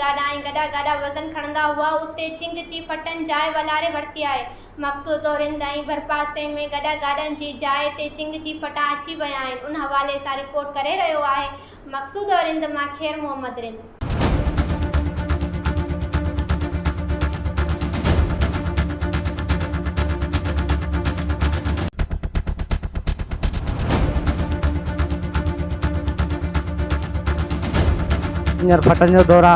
گاڏا ۽ گڏا گاڏا وزن کڻندا هئا اتي چنگ جي ڦٽن جاء والاري ورتي آهي. مقصودو رند ۽ ڀرپاسي ۾ گڏا گاڏن جي جاء تي چنگ جي ڦٽا اچي ويا آهن ان حوالي سان رپورٽ ڪري رهيو آهي مقصودو رند مان خير محمد رند. هينئر ڦٽن جو دور آ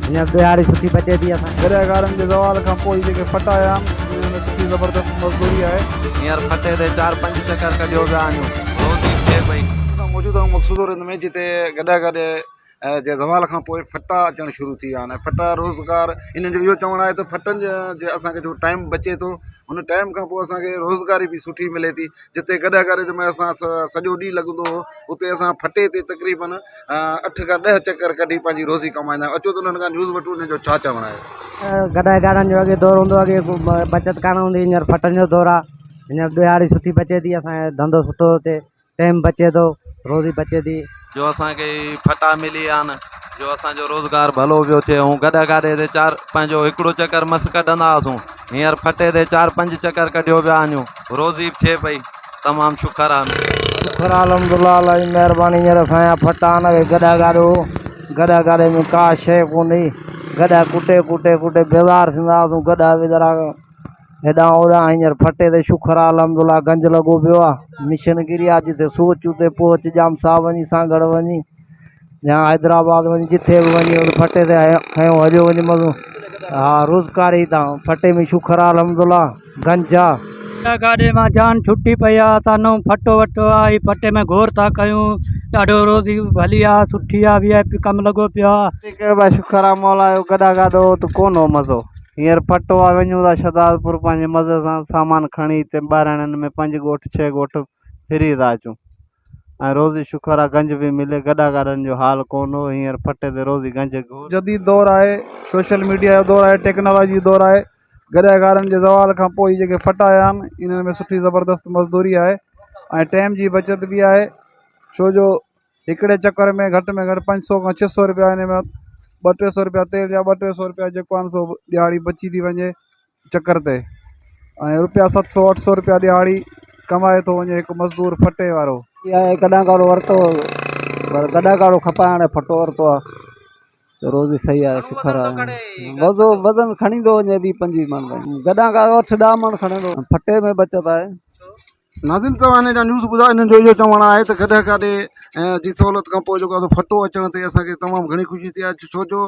هينئر ڏهاڙي سٺي بچي ٿي اسان کي. گڏهگارن جي زوال کان پوء جيڪي ڦٽا آيا آهن انهن ۾ سٺي زبردست مزدوري آهي. هينئر ڦٽي تي چار پنج چڪر ڪڍيو پيا آهيون روزي ٿئي پئي. اسان موجود آهيون مقصودو رند ۾ جتي گڏهه گاڏي جي زوال کان پوء ڦٽا اچڻ شروع ٿي ويا آهن ۽ ڦٽا روزگار انهن جو اهو چوڻ آهي ته ڦٽن جي اسانکي جو ٽائيم بچي ٿو ان ٽائيم کان پوء اسانکي روزگاري به سٺي ملي ٿي جتي گڏهه گاڏي ۾ اسان سڄو ڏينهن لڳندو هو اتي اسان ڦٽي تي تقريبن اٺ کان ڏهه چڪر ڪڍي پنهنجي روزي ڪمائيندا آهيون اچو ته انهن کان نيوز وٺون انهن جو ڇا چوڻ آهي. گڏهه گاڏن جو اڳي دور هوندو اڳي بچت ڪانه هوندي هينئر ڦٽن جو دور آهي هينئر ڏهاڙي سٺي بچي ٿي اسان جو ڌنڌو سٺو ٿو ٿئي ٽيم بچي ٿو روزي بچي ٿي. جو اسان کي هي ڦٽا ملي ويا آهن جو اسان جو روزگار ڀلو پيو ٿئي هون گڏهه گاڏي تي چار پنهنجو هڪڙو چڪر مس ڪڍندا هئاسون هينئر ڦٽي تي چار پنج چڪر ڪڍيو پيا آهيون روزي به ٿئي پئي تمام شڪر آ. شڪر آ الحمدالله الله جي مهرباني هينئر اسان جا ڦٽا آهن اڳي گڏهه گاڏو هو گڏهه گاڏي ۾ ڪا شيء ڪونهي گڏهه ڪٽي ڪٽي ڪٽي بيزار ٿيندا هئاسون گڏهه ويچارا هيڏانهن هوڏانهن هينئر ڦٽي تي شڪر آ الحمدالله گنج لڳو پيو آ مشن گري آ جتي سوچ اتي پهچ ڄام صاحب وڃي سانگهڙ وڃي يا حيدرآباد وڃي جٿي به وڃي ان ڦٽي تي کنيو هليو وڃي مزو ها روزگاري تان ڦٽي ۾ شڪر آ الحمدالله گنج آ. گاڏي مان جان ڇٽي پئي آ اسان نئون ڦٽو ورتو آ هي ڦٽي ۾ گهور ٿا ڪيون ڏاڍو روزي ڀلي آ سٺي آ وي آء پي ڪم لڳو پيو آ. شڪر آ مولا جو گڏا گاڏو هو ته ڪونه هو مزو. هينئر ڦٽو آ وڃون ٿا شھدادپور پنھنجي مزي سان سامان کڻي اتي ٻاراڻين ۾ پنج ڳوٺ ڇهه ڳوٺ ڦري ٿا اچون ۽ روزي شڪر آ گنج به ملي گڏا گاڏن جو حال ڪونه هو هينئر ڦٽي تي روزي گنج گهور. جديد دور آهي سوشل ميڊيا جو دور آهي ٽيڪنالاجي جو دور آهي گڏهه گارن جي زوال کان پوء هي جيڪي ڦٽا آيا آهن انهن ۾ سٺي زبردست مزدوري آهي ۽ ٽيم جي بچت به آهي ڇو جو هڪڙي چڪر ۾ گهٽ ۾ گهٽ 500 کان 600 رپيا ان ۾ ٻه ٽي سو رپيا تيل جا ٻه ٽي سو رپيا جيڪو آهن سو ڏهاڙي بچي ٿي وڃي چڪر تي ۽ رپيا ست سو اٺ سو رپيا ڏهاڙي ڪمائي ٿو وڃي هڪ مزدور ڦٽي وارو. آهي گڏا گاڏو ورتو پر گڏا گاڏو کپائي هاڻي ڦٽو ورتو آهي ته روزي صحيح آهي شڪر آهي وزو وزن کڻي ٿو وڃي ويهه پنجويهه مڻ تائين گڏا گاڏو اٺ ڏهه مڻ کڻي ٿو ڦٽي ۾ بچت آهي. ناظم توهان هن جا نيوز ٻڌا انهن جو اهو چوڻ آهي ته گڏهه گاڏي جي سهولت کان پوء جيڪو آهي ڦٽو اچڻ تي اسانکي تمام گهڻي خوشي ٿي آهي ڇو جو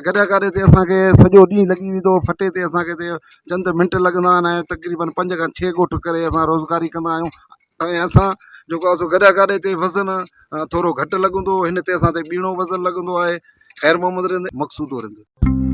گڏهه گاڏي تي اسانکي سڄو ڏينهن لڳي ويندو هو ڦٽي تي اسانکي چند منٽ لڳندا آهن ۽ تقريبن پنج کان ڇهه ڳوٺ ڪري اسان روزگاري ڪندا آهيون ۽ اسان جيڪو آهي سو گڏهه گاڏي تي وزن ٿورو گهٽ لڳندو هو هن تي اسان تي ٻيڻو وزن لڳندو آهي خير محمد رند مقصودو رند.